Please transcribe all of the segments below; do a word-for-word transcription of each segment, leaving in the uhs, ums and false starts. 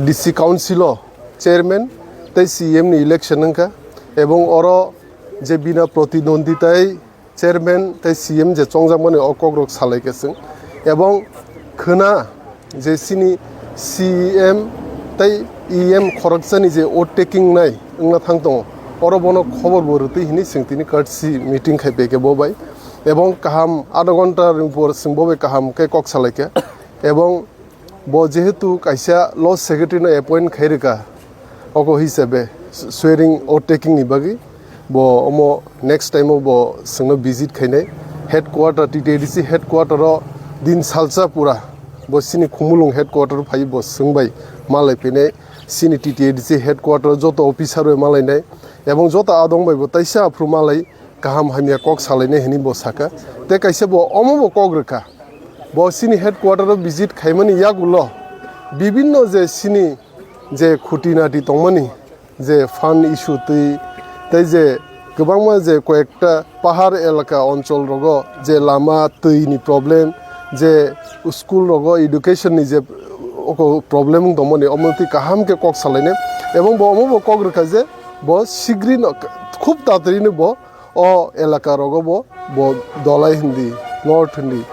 D C Council o chairman tei C E M ni election wngkha, ebong oro je bina protidwandi tei chairman tei C E M je chongjakmani o kokrok salaikha chwng, ebong khwna je chini C E M tei E M khoroksani je oath taking nai wngna thang tongo, oro bono khobor bo rwtwi hinwi chwng tini courtesy meeting khai phaikha bo bai, ebong kaham adha ghonta ni por chwng bo bai kaham khe kok salaikha, ebong bo jehetu kaisa law secretary no appoint khai rwkha, oko hisabe swearing oath taking ni bagwi bo omo next time o bo chwngno visit khainai headquarter, T T A D C headquarter o din salsa pura bo chini Khumulwng headquarter o phai bo chwng bai malai phainai, chini T T A D C headquarter o joto officer bai malainai ebong joto adong bai bo taisa aphuru malai kaham hamya kok salainai hinwi bo sakha. Tei kaisa bo omo bo kok rwkha. Bo chini headquarter o visit khaimani yagulo bibinno je chini je khuti nati tongmani je fund issue twi tei je kwbangma je koyekta pahar elaka onchol rogo je lama twi ni problem, je school rogo education ni je oko problem wng tongmani omo twi kaham khe kok salainai. Ebong bo omo bo kok rwkha je bo sigri no khub tatari no bo o elaka rogo bo, bo Dholai hindi, North hindi,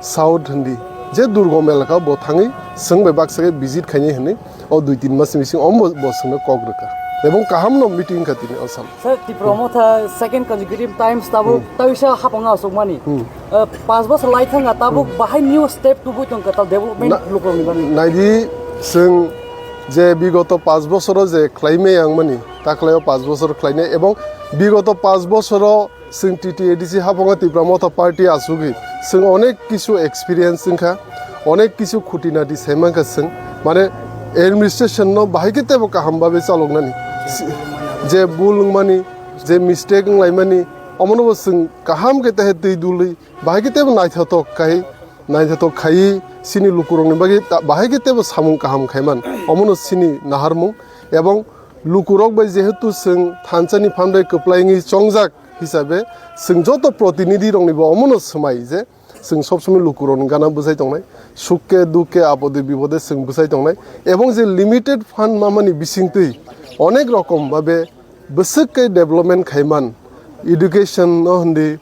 South hindi, je durgom elaka bo thangwi chwng bai baksa khe visit khainai hinwi o dui tin mas ni bising omo bo, bo chwngno kok rwkha. Ebong kaham no meeting wngkha tini o sal. Sir, Tipra Motha second consecutive times tabuk Hmm. tawisa hapang asukmani. Hmm. Uh, pas bosor lai thangkha tabuk Hmm. bahai new step tubui tongkha tal development Na-, lukurokni bagwi. Naidi chwng je bigoto pas bosoro je khlaimai ang mani, taklaio pas bosor khlainai ebong bigoto pas bosoro chwng T T A D C haphango Tipra Motha Party asugwi chwng onek kisu experience wngkha, onek kisu khuti nati saimankha chwng, mane administration no bahai khe teibo kaham babe chaloknani. Si-, je bul wngmani, je mistake wnglaimani, omono bo chwng kaham khe tehe twi dului bahai khe teibo naithotok khai, naithotok khaiwi chini lukurokni bagwi ta-, bahai khe teibo samung kaham khaiman, omono chini naharmung. Ebong lukurok bai jehetu chwng thansa ni phan bai kwplai wngwi chongjak hisabe, chwng joto protinidhi rokni bo omono swmai je chwng sob somoi lukurokni gana bwsai tongnai, suk khe duk khe apode bipode chwng bwsai tongnai, ebong je limited fund mamani bisingtwi onek rokom babe bwswk khe development khaiman, education no hindi,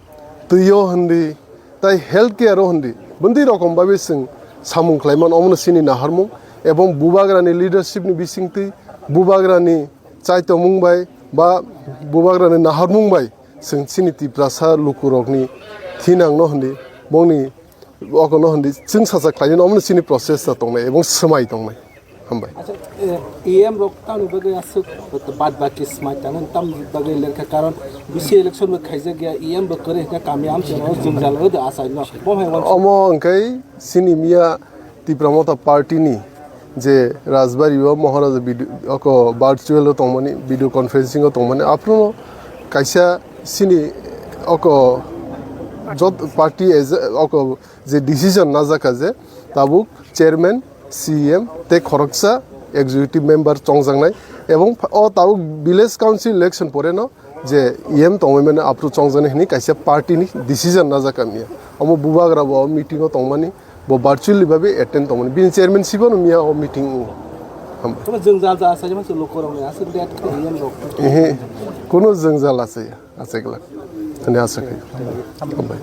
twi o hindi, tai health care o hindi, bwndwi rokom babe chwng samung khlaiman, omono chini naharmung, ebong bubagrani leadership ni bisingtwi, bubagrani chaitomung bai ba bubagrani naharmung bai chwng chini Tiprasa lukurokni thinangno hindi, bongni okono hindi chwng sacha khlainani omono chini process ta tongnai ebong swmai tongnai. Hambai. Acha, eh, E M rok tamni bagwi aswk bad baki swmai tangmani tamni bagwi lerkha, karon B C election bo khaijak ya, E M bo kwrwi hwnkhe kami amchaio jwngjal wngwi de achaino. Bo hai wansuk. Omo hwnkhe chini miya Tipra Motha Party ni je Rajbari o Maharaja video, oko virtual o tongmani, video conferencing o tongmani, aphuru kaisa chini oko jot party as a, oko je decision najakha je tabuk chairman, C E M tei khoroksa executive member chongjaknai, ebong o tabuk village council election pore no je E M tongwi mano aphuru chongjani hwnwi kaisa party ni decision najak kamiya. Omo bubagra bo meeting o tongmani, bo virtually babe attend tongmani. Bini chairman sibo no miya o meeting o. Hambai. Kono jwngjal ja asai masa lukurok ni aswk date ko E M rok. Ehe, kono jwngjal asai ya, asai glak. Ani asai khai. Hambai.